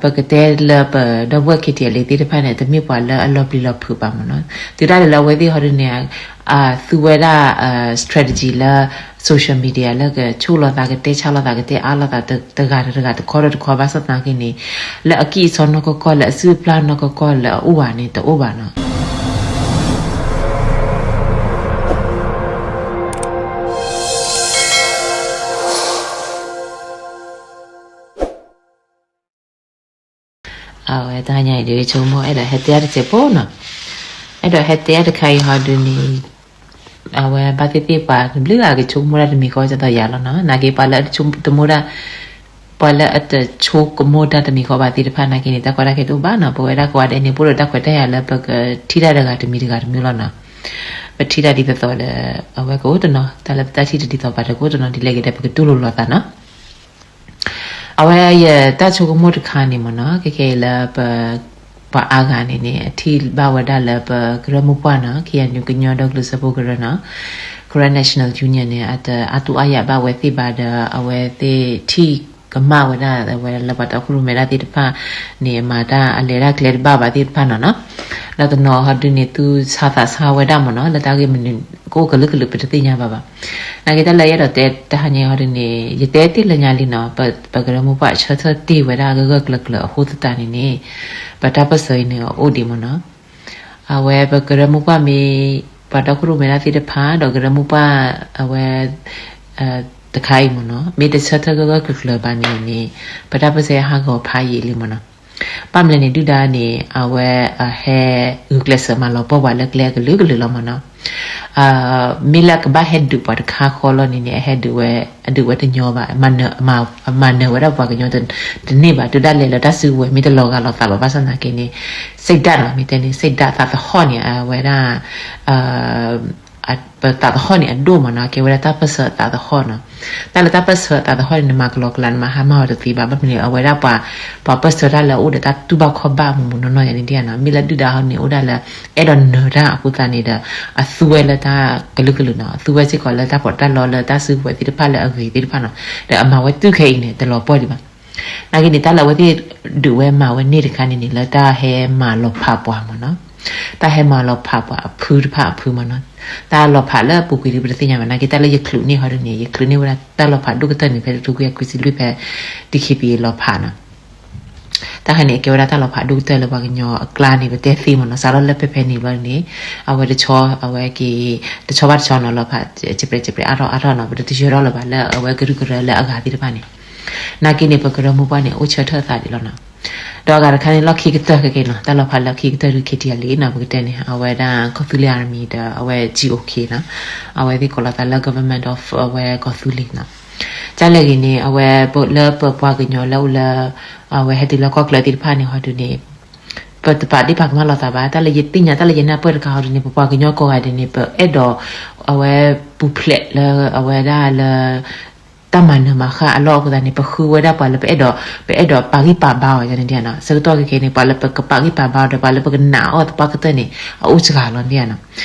ပကတဲလၢပဒီပုၢ်ဝဲၢ် ခံထံၣ်အလံၤသ့ၣ်တဖၣ်န့ၣ် တမ့ၢ်ပှၤလၢအလီၤပျံၤလီၤဖုးဘၣ်မ့ၢ်နီၤ. တုၤဒၣ်လဲာ်လၢအဝဲသ့ၣ်ဟီဒုန့ၣ် သူဝဲဒၣ် strategy လၢ social media လၢကဆိၣ်လိာ်သး ကတဲဆါလိာ်သး ကတဲအါလိာ်သး တဂၤဒီးတဂၤ တခီဒီးတခီ ဘၣ်ဆၣ်သနာ်က့န့ၣ် လၢအကံၢ်အစီနီၢ်ကီၢ်ကီၢ် လၢအစုပျၢ်နီၢ်ကီၢ်ကီၢ် လၢအအိၣ်ဘၣ်န့ၣ် တအိၣ်ဘၣ်နီၤ. အဝဲတဟါညါအံၤဒုး ဆိကမိၣ်အဲၣ်ဒိးဟဲတဲတစဲးဖိနီၤ. အဲၣ်ဒိးဟဲတဲတခါအံၤဟီဒုန့ၣ် အဝဲဘၣ်သ့ၣ်သ့ၣ်ပှၤတဘျုးဂၤ ကဆိကမိၣ်တၢ်တမံၤဃီ ဒ်သိးယၤလီၤနီၤ. နာ်က့ပှၤလၢအတဆိကမိၣ်တၢ် ပှၤလၢအတဆိကမိၣ်တၢ်တမံၤဃီဘၣ်သ့ၣ်တဖၣ်နာ်က့န့ၣ် တၢ်ကီတၢ်ခဲတအိၣ်ဘၣ်နီၤ. ပဝဲဒၣ်ကိးဂၤဒဲးန့ၣ် ပအိၣ်ဒီးတၢ်ခွဲးတၢ်ယာ်လၢပကထံၣ်တၢ်တဂၤတမံၤတဂၤတမံၤလီၤနီၤ. ပထံၣ်တၢ်ဒ်သိးသိးဒီး အဝဲကအိၣ်တနီၤ တၢ်လၢပတၢ်ထံၣ်တဒ်သိးဘၣ်ဒီး ကအိၣ်တနီၤဒ်လဲၣ်ဂ့ၤဒီး ပကတူၢ်လိာ်လိာ်သးနီၤ. အဝဲယတၢ်ဆိကမိၣ်တခါန့ၣ်မ့ၢ်နီၤ ခဲခဲအံၤလၢပ ပှၤအါဂၤန့ၣ်န့ၣ် အထံၣ်ဘၣ်ဝဲဒၣ်လၢပကရၢမိၢ်ပှၢ်နီၤ ခ့ၣ်အဲၣ်ယူၣ် ကညီဒီကလုာ်စၢဖှိၣ်ကရၢနီၤ Karen National Union န့ၣ် အတအါတူၢ်အါယာ်ဘၣ်ဝဲသ့ၣ်ဘၣ်ဒီး အဝဲသ့ၣ်ထံၣ်ကမၣ်ဝဲဒၣ် အဝဲလၢပှၤတီခိၣ်ရိၣ်မဲဒၣ်သ့ၣ်တဖၣ်န့ၣ် အမၤတၢ်အလဲၤတၢ်ကျဲတဘၣ်ဘၣ်သ့ၣ်တဖၣ်နီၤနီၤ. ဒီးတနီၤဟီဒုန့ၣ် သူၣ်ဆါသးဆါဝဲဒၣ်မ့ၢ်နီၤ လၢတၢ်ဂ့ၢ်မနုၤ ကအိၣ်ကလုာ်ကလုာ် ပတသ့ၣ်ညါဘၣ်ဘၣ်. နာ်က့တၢ်လၢယအဲၣ်ဒိးတဲတဟါညါအံၤဟီဒုန့ၣ် ယတဲတ့ၢ်လၢညါလံနီၤ ပကရၢမိၢ်ပှၢ် ဆၢထၢၣ်တ့ၢ်ဝဲဒၣ်ဂၢၢ်ဂၢၢ်ကျၢၤကျၢၤအဃိသတးန့ၣ်န့ၣ် ပတၢ်ပၢၢ်ဆၢအံၤန့ၣ် အအိၣ်ဒံးမ့ၢ်နီၤ. အဝဲပကရၢမိၢ်ပှၢ်မ့ၢ် ပှၤတီခိၣ်ရိၣ်မဲဒၣ်သ့ၣ်တဖၣ် ဒီးကရၢမိၢ်ပှၢ် အဝဲ တခါအံၤမ့ၢ်နီၤ မ့ၢ်တဆၢထၢၣ်ဂၢၢ်ဂၢၢ်ကျၢၤကျၢၤဘၣ်န့ၣ်န့ၣ် ပတၢ်ပၢၢ်ဆၢဟးဂီၤဖးယံာ်လံမ့ၢ်နီၤ. ဘၣ်မနုၤလဲၣ်န့ၣ် ဒုၣ်ဒါန့ၣ် အဝဲဟဲဂုာ်ကျဲးစၢးမၤလီၤပှီၢ်ပှၤလၢကျဲအကလုာ်ကလုာ်လီၤမ့ၢ်နီၤ. မ့ၢ်လၢကဘၣ်ဟဲဒုးပှၤတခါဃီလီၤန့ၣ်န့ၣ် အဟဲဒုးဝဲ အဒုးဝဲတညီဘၣ် အမၤနၢၤဝဲဒၣ်ပှၤကညီတန့ၢ်ဘၣ် တုၤဒၣ်လဲာ်လၢတၢ်စုကဝဲၤမ့ၢ်တလီၤဂာ်လိာ်သးဘၣ် ဘၣ်ဆၣ်သနာ်က့န့ၣ် စိတ်ဓာတ်နီၤ မ့ၢ်တဲန့ၣ် စိတ်ဓာတ်သးသဟီၣ်န့ၣ် အဝဲဒၣ် ပသးသဟီၣ်န့ၣ်အဒိၣ်မ့ၢ်နီၤ ကဲဝဲဒၣ်တၢ်ပၢၢ်ဆၢသးသဟီၣ်နီၤ. တၢ်လၢတၢ်ပၢၢ်ဆၢသးသဟီၣ်န့ၣ် နမၤကလီကလီ နမၤဟါမၢ်အီၤတသ့ဘၣ် ဘၣ်မနုၤအဝဲဒၣ်ပှၤ ပှၤပၢၢ်ဆၢတၢ်လၢအအိၣ်ဒီးတၢ်တူၢ်ဘၣ်ခီၣ်ဘၣ်မူးမူးနီၢ်နီၢ်ယၤန့ၣ်ဒ်နီၤ မ့ၢ်လၢဒုၣ်ဒါဟီန့ၣ် အိၣ်ဒၣ်လၢ အဲၣ်ဒိးနၢၤတၢ်အဃိသတးန့ၣ်ဒီး အသူဝဲလၢတၢ်ကလုာ်ကလုာ်နီၤ အသူဝဲစ့ၢ်ကီးလၢတၢ်ပီးတၢ်လီလၢတၢ်စုကဝဲၤသ့ၣ်တဖၣ်လၢအဂ့ၤသ့ၣ်တဖၣ်နီၤ ဒီးအမၤဝဲတုၤခဲအံၤန့ၣ် တလီၤပှီၢ်ဒံးဘၣ်. နာ်က့န့ၣ် တၢ်လၢအဝဲသ့ၣ်ဒုးဝဲမၤဝဲန့ၢ်တခါန့ၣ်န့ၣ် လၢတၢ်ဟဲမၤလီၤဖးပှၤမ့ၢ်နီၤ တၢ်ဟဲမၤလီၤဖးပှၤအဖုတဖၣ်အဖုမ့ၢ်နီၤ. တၢ်လီၤဖးလၢအပူၤကွံာ်ဒ်ပတသ့ၣ်ညါဘၣ် နာ်က့တၢ်လၢယချုးန့ၢ်ဟီဒ်န့ၣ် ယချုးန့ၢ်ဝဲဒၣ်တၢ်လီၤဖးဒိၣ်ကတၢၢ်န့ၣ် ဖဲတကထိခွံကယၤခွံဆံလွံၢ်ဖဲ DKBA လီၤဖးနီၤ. တၢ်ခါန့ၣ် အကဲဝဲဒၣ်တၢ်လီၤဖးဒိၣ်ကတၢၢ်လၢပှၤကညီအကျါန့ၣ် ပတဲသ့မ့ၢ်နီၤ စးထီၣ်လၢဖဲဖဲန့ၣ်ဘျီန့ၣ် အဝဲတဆီ အဝဲက့ၤ တဆီဘၣ်တဆီနီၤ လီၤဖး စဲးပြဲးစဲးပြဲးအါထီၣ်အါထီၣ်နီၤ ပတယၢၤထီၣ်လၢၤဘၣ်လၢအဝဲကရူၢ်ကရၢလၢအဂၤသ့ၣ်တဖၣ်န့ၣ် နာ်က့န့ၣ် ပကရၢမိၢ်ပှၢ်န့ၣ် အိၣ်ဆၢထၢၣ်အသးဒံးလီၤနီၤ. ဒီးအဂၤတခါန့ၣ် လီၢ်ခံကတၢၢ်ခဲက့ၤနီၤ တၢ်လီၤဖးလၢခံကတၢၢ်ဒုး KTLA နီၤ ပကတဲန့ၣ် အဝဲဒၣ်ကီၢ်သူလ့ၤ Army ဒီးအဝဲ GOK နီၤ အဝဲသ့ၣ်ကိးလီၤသးလၢ Government of အဝဲကီၢ်သူလ့ၤနီၤ. ကလဲၣ်ဂ့ၤန့ၣ် အဝဲလၢပပှၤကညီလၢအိၣ်လၢ အဝဲဟဲတုၤလၢကီၢ်ချၢသ့ၣ်တဖၣ်န့ၣ်ဟီဒုးန့ၣ် ပတပာ်ဒ့ၣ်ပာ်ကမၣ်လိာ်သးဘၣ် တၢ်လၢယသ့ၣ်ညါ တၢ်လၢယနၢ်ပၢၢ်တခါဟီဒုးန့ၣ် ပပှၤကညီကိးဂၤဒဲးန့ၣ် ပအဲၣ်ဒိး အဝဲပူၤဖျဲးလၢအဝဲဒၣ်လၢ တၢ်မၤနၢၤမၤဃၣ်အလီၢ်အဃိသတးန့ၣ် ပဃုဝဲဒၣ်ပှၤလၢပအဲၣ်ဒိး ပအဲၣ်ဒိးပာ်ဂံၢ်ပာ်ဘါအီၤန့ၣ်နီၤ. ဆၢကတီၢ်ခဲခဲန့ၣ် ပှၤလၢပကပာ်ဂံၢ်ပာ်ဘါအီၤဒီး ပှၤလၢပကနာ်အီၤသပှၢ်ကတၢၢ်န့ၣ် အအိၣ်စှၤလီၤန့ၣ်နီၤ.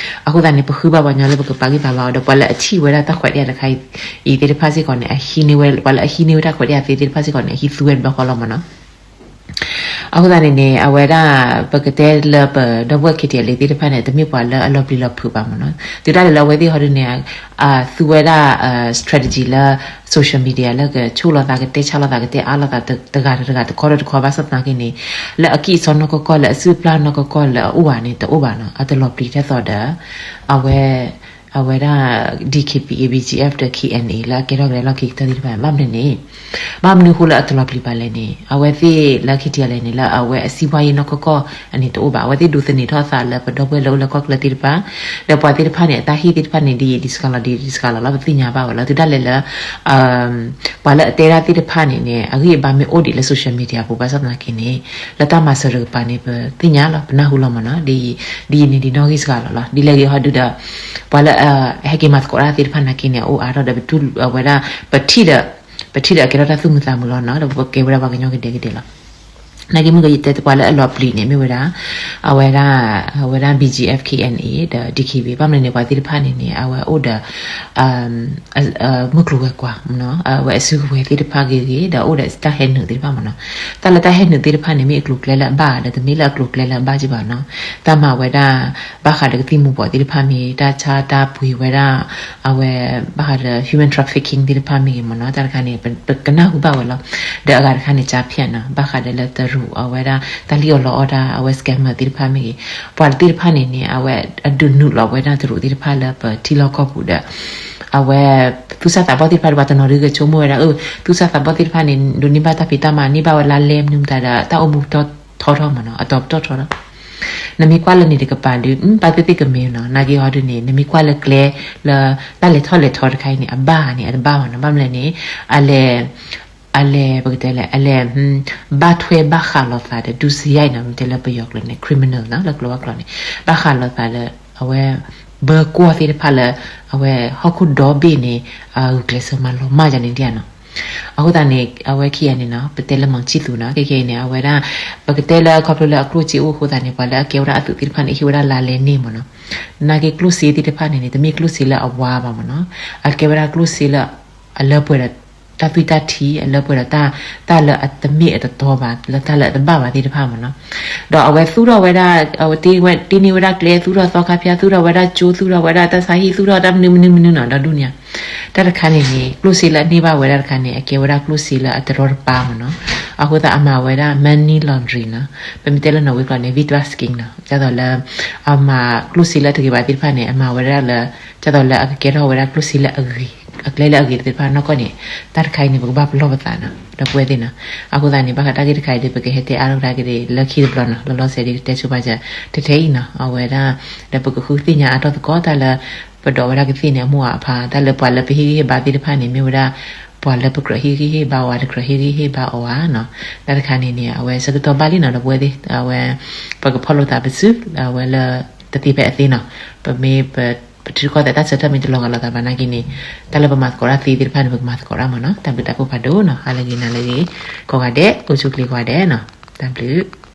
အဃိသတးန့ၣ် ပဃုဘၣ်ပှၤကညီလၢပကပာ်ဂံၢ်ပာ်ဘါအီၤဒီး ပှၤလၢအထံၣ်ဝဲဒၣ်တၢ်ခွဲးတၢ်ယာ်တခါအံၤသ့ၣ်တဖၣ်စ့ၢ်ကီးန့ၣ် အဟံးန့ၢ်ဝဲ ပှၤလၢအဟံးန့ၢ်ဝဲတၢ်ခွဲးတၢ်ယာ်သ့သ့ၣ်တဖၣ်စ့ၢ်ကီးန့ၣ် အဟံးသူဝဲတဘျီဃီလီၤမ့ၢ်နီၤ. အဃိသတးန့ၣ်န့ၣ် အဝဲဒၣ် ပကတဲလၢပဒီပုၢ်ဝဲၢ် KTLA သ့ၣ်တဖၣ်န့ၣ် တမ့ၢ်ပှၤလၢအလီၤပျံၤလီၤဖုးဘၣ်မ့ၢ်နီၤ. တုၤဒၣ်လဲာ်လၢအဝဲသ့ၣ်ဟီဒုန့ၣ် သူဝဲဒၣ် strategy လၢ social media လၢကဆိၣ်လီၤသး ကတဲဆါလီၤသး ကတဲအါလီၤသး တဂၤဒီးတဂၤ တခီဒီးတခီ ဘၣ်ဆၣ်သနာ်က့န့ၣ် လၢအကံၢ်အစီနီၢ်ကီၢ်ကီၢ် လၢအစုပျၢ်နီၢ်ကီၢ်ကီၢ် လၢအအိၣ်ဘၣ်န့ၣ် တအိၣ်ဘၣ်နီၤ. အတလီၤပျံၤထဲသိးဒီး အဝဲ အဝဲဒၣ် DKBA BGF ဒီး KNA လၢအကဲထီၣ်ကဒါလီၢ်ခံကတၢၢ်သ့ၣ်တဖၣ် ဘၣ်မနုၤန့ၣ် ဘၣ်မနုၤအဃိလၢအတလီၤပျံၤဘၣ်လဲၣ်န့ၣ် အဝဲသ့ၣ်လၢ KTLA န့ၣ် လၢအဝဲအစံးဘှါယံၤနီၢ်ကီၢ်ကီၢ်အန့ၣ်တအိၣ်ဘၣ်. အဝဲသ့ၣ်ဒိးသန့ၤထီၣ်အသးလၢပဒီပုၢ်ဝဲၢ်လၢအိၣ်လၢကီၢ်ချၢသ့ၣ်တဖၣ် ဒီးပှၤသ့ၣ်တဖၣ်န့ၣ် အတၢ်ဟ့ၣ်သ့ၣ်တဖၣ်န့ၣ် ဒ်အံၤဒ်စှၤလီၤ ဒ်အံၤဒ်စှၤလီၤလီၤ ပသ့ၣ်ညါဘၣ်ဝဲလီၤ. တုၤဒၣ်လဲာ်လၢ ပှၤလၢအတဲဒၣ်သ့ၣ်တဖၣ်န့ၣ်န့ၣ် အဂံၢ်အဘါမ့ၢ်အိၣ်ဒံးလၢ social media အပူၤ ဘၣ်ဆၣ်သနာ်က့န့ၣ် လၢတၢ်မၤစၢၤတကပၤန့ၣ် ပသ့ၣ်ညါလီၤ ပနၢ်ဟူလီၤမ့ၢ်နီၤ. ဒ်အံၤန့ၣ်ဒ်နီၣ်ဂံၢ်စှၤလီၤလီၤ. ဒ်လဲၣ်ဂ့ၤဟီဒုဒီး ပှၤလၢအဟဲက့ၤမၤသကိးတၢ်သ့ၣ်တဖၣ်နာ်က့န့ၣ် အအိၣ်အါထီၣ်ဒီး ပတူၢ်အဝဲဒၣ် ပထံၣ်ဒီး ပထံၣ်ဒီးအကဲထီၣ်တၢ်သူၣ်မုာ်သးမုာ်လီၤနီၤ ဒီးပကဲဝဲဒၣ်ပှၤကညီကဒဲကဒဲလီၤ. နာ်က့မုၢ်ကယတဲတပှၤလၢအလီၤပျံၤန့ၣ် မ့ၢ်ဝဲဒၣ် အဝဲဒၣ် အဝဲဒၣ် ဘီၣ်ကၠံၣ်အ့ၣ်ဖ် ခ့ၣ်အဲၣ်အ့ၣ် ဒီး ဒံၣ်ခ့ၣ်ဘံၣ် ဘၣ်မနုၤန့ၣ် ပှၤသ့ၣ်တဖၣ်န့ၣ်န့ၣ် အဝဲအိၣ်ဒီး မုၢ်ကျိၤဝဲၤကွာ်မ့ၢ်နီၤ, အဝဲအစုကဝဲၤသ့ၣ်တဖၣ်ဂ့ၤဂ့ၤ ဒီးအိၣ်ဒီးတၢ်ဟဲနုာ်သ့ၣ်တဖၣ်မ့ၢ်နီၤ. တၢ်လၢတၢ်ဟဲနုာ်သ့ၣ်တဖၣ်န့ၣ် မ့ၢ်အကျိၤကျဲလၢအဘၣ်ဒီး တမ့ၢ်လၢအကျိၤကျဲလၢအဘၣ်ကၠ့ဘၣ်နီၤ. တၢ်မၤဝဲဒၣ် ဘၣ်ဃးဒီးကသံၣ်မူၤဘှီးသ့ၣ်တဖၣ်မ့ၢ်ဂ့ၤ, တၢ်ဆါတၢ်ပှ့ၤဝဲဒၣ် အဝဲ ဘၣ်ဃးဒီး human trafficking သ့ၣ်တဖၣ်မ့ၢ်ဂ့ၤမ့ၢ်နီၤ, တၢ်တခါန့ၣ် ပကနၢ်ဟူဘၣ်ဝဲလီၤ. ဒီးအဂၤတခါန့ၣ် ကၠါဖၠၣ်နီၤ, ဘၣ်ဃးဒီးလၢတရူးအဝဲဒၣ် တၢ်လံၣ်အီၣ်လီအီၣ်တၢ် အဝဲ scammer သ့ၣ်တဖၣ်မ့ၢ်ဂ့ၤ, ပှၤသ့ၣ်တဖၣ်န့ၣ်န့ၣ် အဝဲအဒုးနုာ်လီၤဝဲဒၣ်တရူးသ့ၣ်တဖၣ်လၢပထံလီၢ်ကီၢ်ပူၤဒီး အဝဲ သူၣ်စၢ်သးဘီၣ်သ့ၣ်တဖၣ်ဒီး ပှၤတနီၤဒုးကဆိကမိၣ်ဝဲဒၣ် အၢ သူၣ်စၢ်သးဘီၣ်သ့ၣ်တဖၣ်န့ၣ် ဒိးန့ၢ်ဘၣ်တၢ်ဖံးတၢ်မၤ န့ၢ်ဘၣ်ဝဲလါလဲမနုၤမတၤဒီး တၢ်အိၣ်မူပတီၢ်ထီထီမ့ၢ်နီၤ, အတီၤပတီၢ်ထီထီ နမ့ၢ်ကွၢ်လၢန့ၣ်တကပၤဒီး ဘၣ်သ့ၣ်သ့ၣ်ကမ့ၢ်နီၤ, နာ်က့ဟီဒုးန့ၣ် နမ့ၢ်ကွၢ်လၢကျဲလၢ တၢ်လဲၤထီၣ်လဲၤထီတခါအံၤန့ၣ် အဘၣ်န့ၣ် အတဘၣ်မ့ၢ်နီၤ, ဘၣ်မနုၤလဲၣ်န့ၣ် အလဲၤ အလဲၤ ပကတဲလဲၣ် အလဲၤ ဘၣ်ထွဲဘၣ်ဃးလိာ်သးဒီး ဒုစရိုက်နီၤ, မ့ၢ်တဲလၢပယီၤကျိာ်န့ၣ် criminal နီၤ, လၢကျိၤဘၣ်ကျိၤန့ၣ် ဘၣ်ဃးလိာ်သးလၢ အဝဲ ဘၢကွီၢ်သ့ၣ်တဖၣ်လၢ အဝဲဟီၣ်ခိၣ်ဒီဘ့ၣ်န့ၣ် အဂုာ်ကျဲးစၢးမၤလီၤမၢ်ယၤန့ၣ်ဒ်နီၤ. အဃိသတးန့ၣ် အဝဲခံဂၤန့ၣ်နီၤ ပတဲလၢမီၤဆံၣ်သူနီၤ, ခဲခဲအံၤန့ၣ် အဝဲဒၣ် ပကတဲလၢခီဖျိလၢအကျိၣ်စ့အိၣ်အဃိသတးန့ၣ် ပှၤလၢအကဲဝဲဒၣ်အသုးသ့ၣ်တဖၣ်န့ၣ် ဟ့ၣ်ဝဲဒၣ်လါလဲန့ၢ်မ့ၢ်နီၤ. နာ်က့ကျိၣ်စ့သ့ၣ်တဖၣ်န့ၣ်န့ၣ် တမ့ၢ်ကျိၣ်စ့လၢအဝါဘၣ်မ့ၢ်နီၤ, အကဲဝဲဒၣ်ကျိၣ်စ့လၢ အလၢပှဲၤဒီး တၢ်သွံၣ်တၢ်ထံ အလၢပှဲၤဒီး တၢ်လၢအတမ့ၢ်အတတီဘၣ် လၢတၢ်လၢအတဘၣ်ဘၣ်သ့ၣ်တဖၣ်မ့ၢ်နီၤ. ဒီးအဝဲသူၣ်ထီၣ်ဝဲဒၣ် အဝဲတ့န့ၢ်ဝဲဒၣ်ကျဲ သူၣ်ထီၣ်သီခါဖၠါ သူၣ်ထီၣ်ဝဲဒၣ်ကၠိ သူၣ်ထီၣ်ဝဲဒၣ်တၢ်ဆါဟံၣ် သူၣ်ထီၣ်တၢ်မနုၤမနုၤမနုၤနီၤ ဒီဒူၣ်ညါ. တၢ်တခါန့ၣ်န့ၣ် ကျိၣ်စ့လၢအန့ၢ်ဘၣ်ဝဲဒၣ်တခါန့ၣ် အကဲဝဲဒၣ်ကျိၣ်စ့လၢအတရီတပါမ့ၢ်နီၤ. အဃိသတးအမၤဝဲဒၣ် money laundering နီၤ, ပမ့ၢ်တဲလၢနီၣ်ဝ့ကျိာ်န့ၣ် ဝံၣ်တၢ် scheme နီၤ, ဒ်သိးလၢ အမၤကျိၣ်စ့လၢတဂ့ၤဘၣ်သ့ၣ်တဖၣ်န့ၣ် အမၤဝဲဒၣ်လၢ ဒ်သိးလၢအကကဲထီၣ်ဝဲဒၣ်ကျိၣ်စ့လၢအဂ့ၤ အကျဲလၢအဂ့ၤသ့ၣ်တဖၣ်နီၢ်ကီၢ်န့ၣ်, တၢ်တခါအံၤန့ၣ် ပကဘၣ်ပလီၢ်ပသးနီၤ ဒီပုၢ်ဝဲၢ်သ့ၣ်နီၤ. အဃိသတးန့ၣ် ဘၣ်ဃးတၢ်ဂ့ၢ်တခါအံၤဒီး ပကဟဲတဲအါထီၣ်ကဒါက့ၤလၢခံတဘျီနီၤ, လီၤလီၤဆဲးဒီး ကတဲဆိပာ်စၢၤ ထဲထဲအံၤနီၤ, အဝဲဒၣ် ဒီးပကဃုသ့ၣ်ညါအါထီၣ်သကိးတၢ်လၢ ပဒိးဝဲဒၣ်ကသ့ၣ်န့ၣ် အမိၢ်အဖါ တၢ်လၢပှၤလၢပဟ့ၣ်ဂံၢ်ဟ့ၣ်ဘါသ့ၣ်တဖၣ်န့ၣ် မ့ၢ်ဝဲဒၣ် ပှၤလၢပကြၢးဟ့ၣ်ဂံၢ်ဟ့ၣ်ဘါအီၤဧါ တကြၢးဟ့ၣ်ဂံၢ်ဟ့ၣ်ဘါအီၤဧါနီၤ. တၢ်တခါန့ၣ်န့ၣ် အဝဲဆၢကတီၢ်ဘၣ်လံနီၤ ဒီပုၢ်ဝဲၢ်သ့ၣ်, အဝဲ ပကဖီၣ်လိာ်သးပစု အဝဲလၢတသ့ဖဲအသ့နီၤ, ပမ့ၢ် ပထံရူၢ်ကီၢ်သဲးတၢ်ဆၢထၢၣ်မ့ၢ်တလီၤဂာ်လိာ်သးဘၣ်နာ်က့န့ၣ်, တၢ်လၢပမၤသကိးတၢ်သ့သ့ၣ်တဖၣ်န့ၣ် ပကမၤသကိးတၢ်မ့ၢ်နီၤ. တၢ်ဘျုးတၢ်ဖှိၣ်ဖးဒိၣ်နီၤ, ဟါလၢအဂ့ၤ နၤလၢအဂ့ၤ ကိးဂၤဒဲး အိၣ်ဆူၣ်ချ့ကိးဂၤဒဲးနီၤ, တၢ်ဘျုး